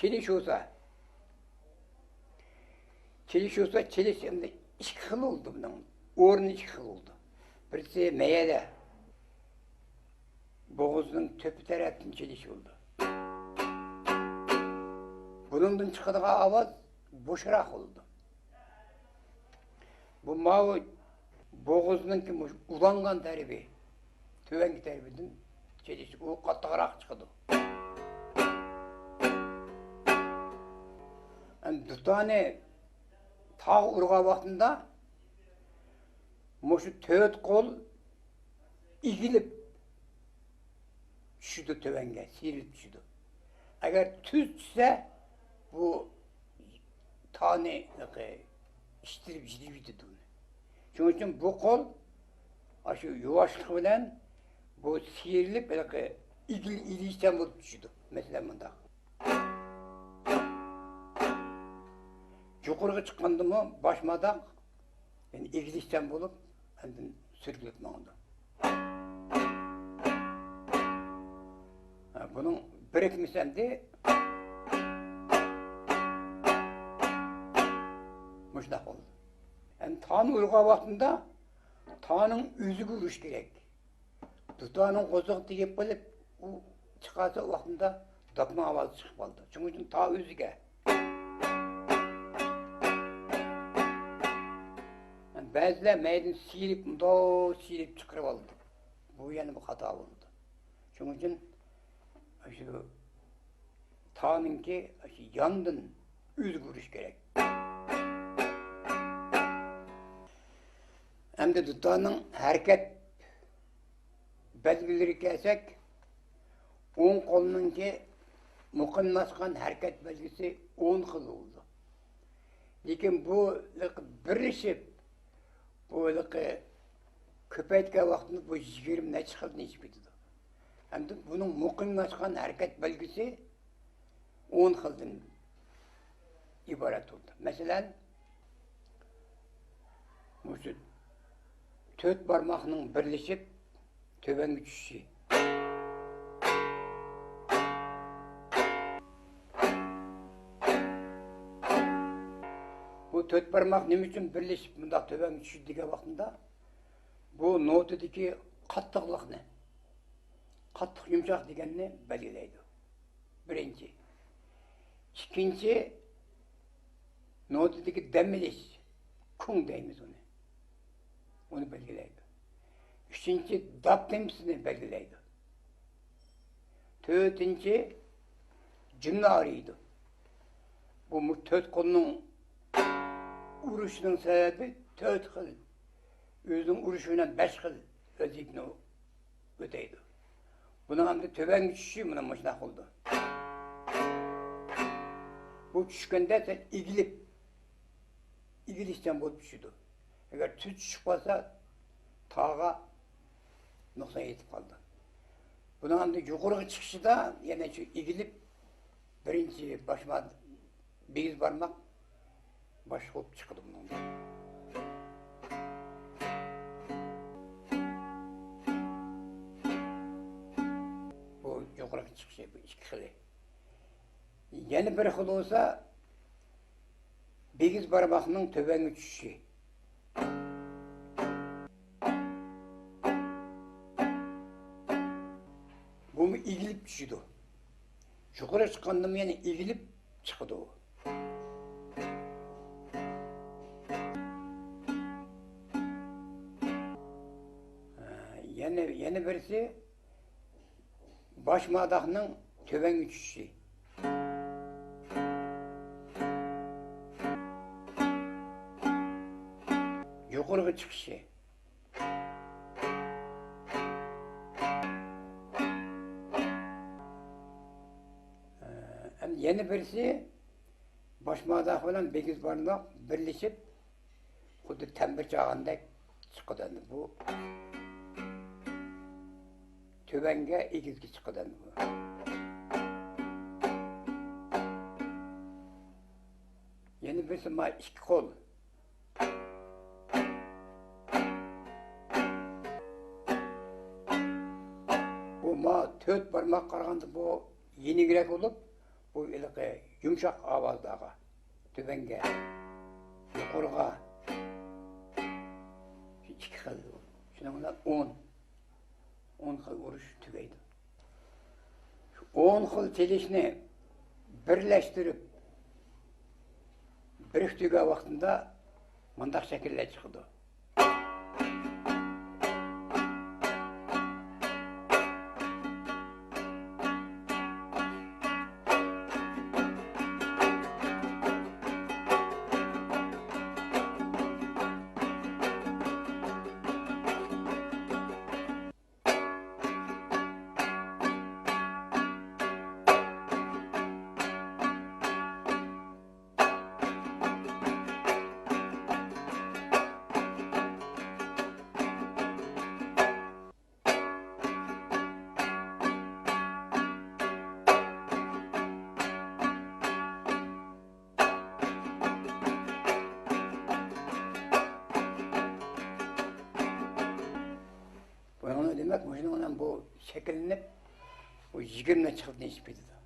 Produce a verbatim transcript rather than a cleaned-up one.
چېلىش بولسا، چېلىش بولسا، چېلىش ئەمدى ئىككى خىل بولدى بۇنىڭ. ئورنى ئىككى خىل بولدى. بىرسى مەيەدە، بوغۇزنىڭ تۆپى تەرەپتىن چېلىش بولدى. بۇنىڭدىن چىقىدىغان ئاۋاز بوشراق بولىدۇ. بۇ ماۋۇ بوغۇزنىڭكى مۇشۇ ئۇلانغان تەرىپى، تۆۋەنكى تەرىپىدىن چېلىش، ئۇ قاتتىقراق چىقىدۇ. ئەمدى دۇتارنى تاغا ئۇرغان ۋاقتىدا مۇشۇ تۆت قول ئېگىلىپ چۈشىدۇ تۆۋەنگە، سىيرىلىپ چۈشىدۇ. ئەگەر تۈز چۈشسە، بۇ تانى ئىتتىرىپ يېتىۋېتىدۇ ئۇنى. شۇنىڭ ئۈچۈن بۇ قول ئاشۇ يۇۋاشلىق بىلەن بۇ سىيرىلىپ ھېلىقى ئېگىل-، ئېگىلىشچان بولۇپ چۈشىدۇ. مەسىلەن، مۇنداق. يۇقىرىغا چىققاندىمۇ باش ماداق يەنى ئېگىلىشچان بولۇپ، ئاندىن سۈركىلىپ ماڭىدۇ. ھە، بۇنىڭ بىرىكمىسى ئەمدى مۇشۇنداق بولىدۇ. ئەمدى تانى ئۇرغان ۋاقتىدا تانىڭ ئۆزىگە ئۇرۇش كېرەك. دۇتارنىڭ قوزۇقى تېگىپ قېلىپ، ئۇ چىقارسا، ۋاقتىدا داپنىڭ ئاۋازى چىقىپ قالىدۇ. شۇنىڭ ئۈچۈن تا ئۆزىگە. بەزىلەر مەيدىن سىيرىپ، مۇنداق سىيرىپ چىقىرىۋالىدۇ. بۇ يەنە بىر خاتا بولىدۇ. شۇنىڭ ئۈچۈن شۇ تانىڭكى ياندىن ئۆزىگە ئۇرۇش كېرەك. ئەمدى دۇتارنىڭ ھەرىكەت بەلگىلىرىگە كەلسەك، ئوڭ قولنىڭكى مۇقىملاشقان ھەرىكەت بەلگىسى ئون خىل بولىدۇ. لېكىن بۇ ھېلىقى بىرلىشىپ، بۇ ھېلىقى كۆپەيتكەن ۋاقتىدا بۇ يىگىرمە نەچچە خىلدىن ئېشىپ كېتىدۇ. ئەمدى بۇنىڭ مۇقىملاشقان ھەرىكەت بەلگىسى ئون خىلدىن ئىبارەت بولىدۇ. مەسىلەن، مۇشۇ تۆت بارماقنىڭ بىرلىشىپ تۆۋەنگە چۈشۈشى. بۇ تۆت بارماق نېمە ئۈچۈن بىرلىشىپ مۇنداق تۆۋەنگە چۈشىدۇ دېگەن ۋاقتىدا، بۇ نوتىدىكى قاتتىقلىقنى، قاتتىق يۇمشاق دېگەننى بەلگىلەيدۇ. بىرىنچى. ئىككىنچى، نوتىدىكى دەم ئېلىش، كۇڭ دەيمىز ئۇنى. ئۇنى بەلگىلەيدۇ. ئۈچىنچى، داپ تېمپىسىنى بەلگىلەيدۇ. تۆتىنچى، جۈملە ئايرىيدۇ. بۇ مۇ-، تۆت قولنىڭ ئۇرۇشىنىڭ سەۋەبى تۆت خىل. ئۆزىنىڭ ئۇرۇشى بىلەن بەش خىل ۋەزىپىنى ئۆتەيدۇ. بۇنىڭ ئەمدى تۆۋەنگە چۈشۈشى مانا مۇشۇنداق بولىدۇ. بۇ چۈشكەندە سەل ئېگىلىپ، ئېگىلىشچان بولۇپ چۈشىدۇ. ئەگەر تۈز چۈشۈپ قالسا، تاغا نۇقسان يېتىپ قالىدۇ. بۇنىڭ ئەمدى يۇقىرىغا چىقىشىدا يەنە شۇ ئېگىلىپ، بىرىنچى باش ما-، بىگىز بارماق باش بولۇپ چىقىدۇ بۇنىڭدا. بۇ يۇقىرىغا چىقىشى، بۇ ئىككى خىلى. يەنە بىر خىل بولسا، بىگىز بارماقنىڭ تۆۋەنگە چۈشۈشى. بۇمۇ ئېگىلىپ چۈشىدۇ. يۇقىرى چىققاندىمۇ يەنە ئېگىلىپ چىقىدۇ. ھە، يەنە، يەنە بىرسى، باش ماداقنىڭ تۆۋەنگە چۈشۈشى. يۇقىرىغا چىقىشى. ئەمدى يەنە بىرسى، باش ماداق بىلەن بىگىز بارماق بىرلىشىپ، خۇددى تەمبۇر چالغاندەك چىقىدۇ ئەمدى بۇ. تۆۋەنگە، ئېگىزگە چىقىدۇ ئەمدى بۇ. يەنە بىرسى، ما ئىككى قول. تۆت بارماققا قارىغاندا بۇ يېنىكرەك بولۇپ، بۇ ھېلىقى يۇمشاق ئاۋازلارغا، تۆۋەنگە، يۇقىرىغا، شۇ ئىككى خىل. شۇنىڭ بىلەن ئون، ئون خىل ئۇرۇش تۈگەيدۇ. شۇ ئون خىل چېلىشنى بىرلەشتۈرۈپ، بىرىكتۈرگەن ۋاقتىدا مۇنداق شەكىللەر چىقىدۇ. بۇنىڭ دېمەك، مۇشۇنىڭ بىلەن بۇ شەكىللىنىپ، بۇ يىگىرمە خىلدىن ئېشىپ كېتىدۇ.